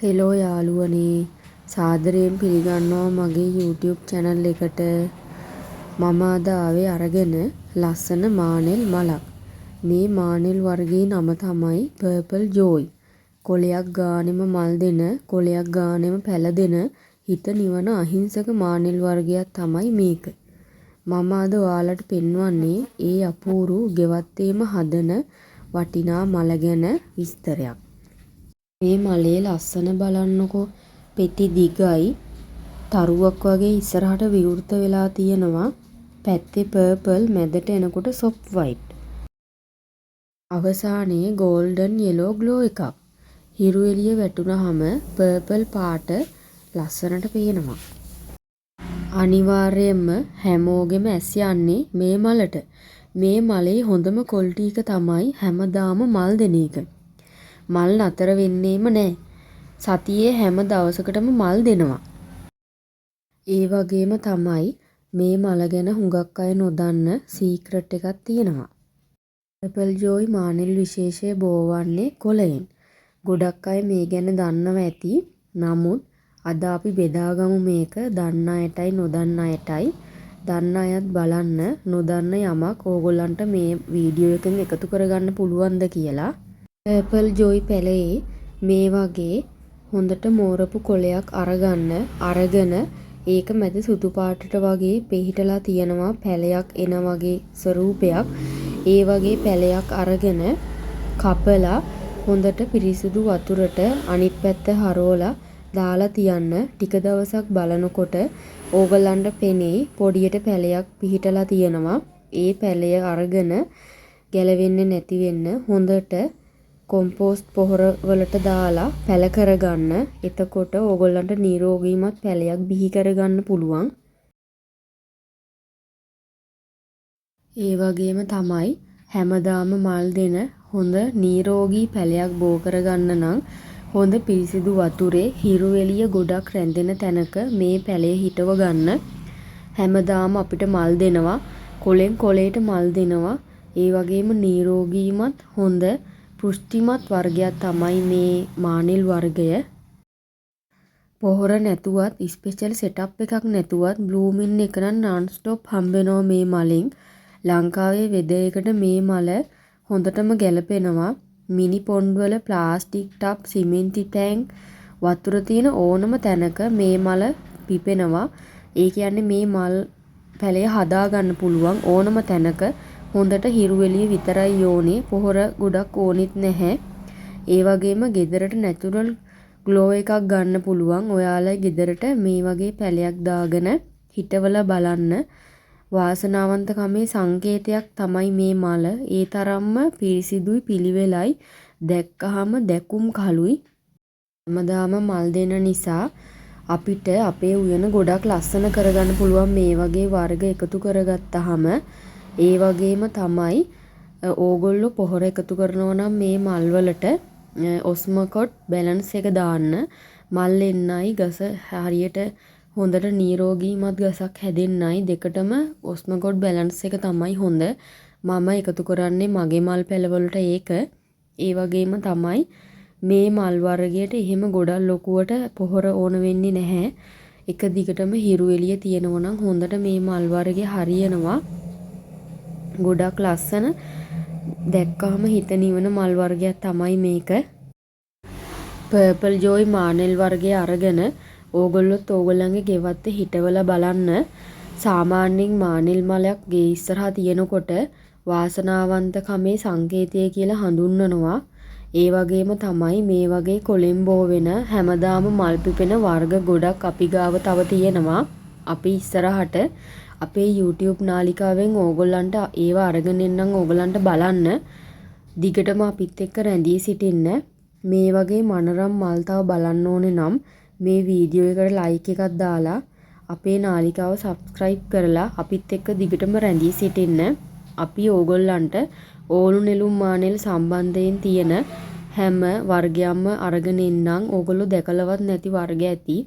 Hello යාළුවනේ, සාදරයෙන් පිළිගන්නවා මගේ YouTube channel එකට. මම අද ආවේ අරගෙන ලස්සන මානෙල් මලක්. මේ මානෙල් වර්ගයේ නම තමයි පර්පල් ජෝයි. කොළයක් ගානෙම මල් දෙන, කොළයක් ගානෙම පැල දෙන, හිත නිවන අහිංසක මානෙල් වර්ගයක් තමයි මේක. මම අද ඔයාලට පෙන්වන්නේ ඒ අපූරු ගෙවත්තේම හදන වටිනා මල ගැන විස්තරයක්. මේ මලේ ලස්සන බලන්නකෝ. පෙති දිගයි, තරුවක් වගේ ඉස්සරහට විවෘත වෙලා තියෙනවා. පැත්තේ පර්පල්, මැදට එනකොට සොෆ්ට් වයිට්. අවසානයේ ගෝල්ඩන් යෙලෝ ග්ලෝ එකක්. හිරු එළිය වැටුනහම පර්පල් පාට ලස්සනට පේනවා. අනිවාර්යයෙන්ම හැමෝගෙම ඇස් යන්නේ මේ මලට. මේ මලේ හොඳම ක්වොලිටි එක තමයි හැමදාම මල් දෙන එක. මල් නතර වෙන්නේම නෑ. සතියේ හැම දවසකටම මල් දෙනවා. ඒ වගේම තමයි මේ මල ගැන හුඟක් අය නොදන්න සීක්‍රට් එකක් තියෙනවා. පර්පල් ජෝයි මානෙල් විශේෂය බෝ වන්නේ කොළයෙන්. ගොඩක් අය මේ ගැන දන්නව ඇති. නමුත් අද අපි බෙදාගමු මේක දන්න අයටයි නොදන්න අයටයි. දන්න අයත් බලන්න නොදන්න යමක් ඕගොල්ලන්ට මේ වීඩියෝ එකෙන් එකතු කරගන්න පුළුවන්ද කියලා. පර්පල් ජෝයි පැලයේ මේ වගේ හොඳට මෝරපු කොළයක් අරගන්න. අරගෙන ඒක මැද සුදු පාටට වගේ පිහිටලා තියෙනවා පැලයක් එන වගේ ස්වරූපයක්. ඒ වගේ පැලයක් අරගෙන කපලා හොඳට පිරිසිදු වතුරට අනිත් පැත්ත හරවලා දාලා තියන්න. ටික දවසක් බලනකොට ඕගොල්ලන්ට පෙනෙයි පොඩියට පැලයක් පිහිටලා තියෙනවා. ඒ පැලය අරගෙන ගැලවෙන්නේ නැති වෙන්න හොඳට කොම්පෝස්ට් පොහොර වලට දාලා පැල කරගන්න. එතකොට ඕගොල්ලන්ට නිරෝගීමත් පැලයක් බිහි කරගන්න පුළුවන්. ඒ වගේම තමයි හැමදාම මල් දෙන හොඳ නිරෝගී පැලයක් බෝ කරගන්න නම් හොඳ පිරිසිදු වතුරේ හිරු එළිය ගොඩක් රැඳෙන තැනක මේ පැලය හිටව ගන්න. හැමදාම අපිට මල් දෙනවා. කොළෙන් කොළයට මල් දෙනවා. ඒ වගේම නිරෝගීමත් හොඳ පුෂ්ටිමත් වර්ගයක් තමයි මේ මානෙල් වර්ගය. පොහොර නැතුවත්, ස්පෙෂල් සෙටප් එකක් නැතුවත් බ්ලූමින් එක නම් නන් ස්ටොප් හම්බ වෙනවා මේ මලෙන්. ලංකාවේ වෙදර් එකට මේ මල හොඳටම ගැලපෙනවා. මිනි පොන්ඩ් වල, ප්ලාස්ටික් ටබ්, සිමෙන්ති ටැංක්, වතුර තියෙන ඕනම තැනක මේ මල පිපෙනවා. ඒ කියන්නේ මේ මල් පැලය හදාගන්න පුළුවන් ඕනම තැනක. හොඳට හිරු එළිය විතරයි ඕනේ. පොහොර ගොඩක් ඕනෙත් නැහැ. ඒ වගේම ගෙදරට නැචරල් ග්ලෝ එකක් ගන්න පුළුවන්. ඔයාලා ගෙදරට මේ වගේ පැලයක් දාගෙන හිටවලා බලන්න. වාසනාවන්තකමේ සංකේතයක් තමයි මේ මල. ඒ තරම්ම පිරිසිදුයි, පිළිවෙලයි. දැක්කහම දැකුම් කළුයි. හැමදාම මල් දෙන නිසා අපිට අපේ උයන ගොඩක් ලස්සන කරගන්න පුළුවන් මේ වගේ වර්ග එකතු කරගත්තහම. ඒ වගේම තමයි ඕගොල්ලෝ පොහොර එකතු කරනවා නම් මේ මල් වලට ඔස්මකොට් බැලන්ස් එක දාන්න. මල් එන්නයි ගස හරියට හොඳට නිරෝගීමත් ගසක් හැදෙන්නයි දෙකටම ඔස්මකොට් බැලන්ස් එක තමයි හොඳ. මම එකතු කරන්නේ මගේ මල් පැල වලට ඒක. ඒ වගේම තමයි මේ මල් වර්ගයට එහෙම ගොඩක් ලොකුවට පොහොර ඕන වෙන්නේ නැහැ. එක දිගටම හිරු එළිය තියෙනවා නම් හොඳට මේ මල් වර්ගය හරියනවා. ගොඩක් ලස්සන, දැක්කහම හිත නිවන මල් වර්ගයක් තමයි මේක. පර්පල් ජෝයි මානෙල් වර්ගය අරගෙන ඕගොල්ලොත් ඕගොල්ලන්ගේ ගෙවත්තේ හිටවලා බලන්න. සාමාන්‍යයෙන් මානෙල් මලක් ගේ ඉස්සරහා තියෙනකොට වාසනාවන්තකමේ සංකේතය කියලා හඳුන්වනවා. ඒ වගේම තමයි මේ වගේ කොළෙන් බෝ වෙන හැමදාම මල් පිපෙන වර්ග ගොඩක් අපි ගාව තව තියෙනවා. අපි ඉස්සරහට අපේ YouTube නාලිකාවෙන් ඕගොල්ලන්ට ඒවා අරගෙන එන්නම් ඕගොල්ලන්ට බලන්න. දිගටම අපිත් එක්ක රැඳී සිටින්න. මේ වගේ මනරම් මල් තව බලන්න ඕනේ නම් මේ වීඩියෝ එකට ලයික් එකක් දාලා අපේ නාලිකාව සබ්ස්ක්‍රයිබ් කරලා අපිත් එක්ක දිගටම රැඳී සිටින්න. අපි ඕගොල්ලන්ට ඕලු නෙළුම් මානෙල් සම්බන්ධයෙන් තියෙන හැම වර්ගයක්ම අරගෙන එන්නම්. ඕගොල්ලෝ දැකලවත් නැති වර්ග ඇති.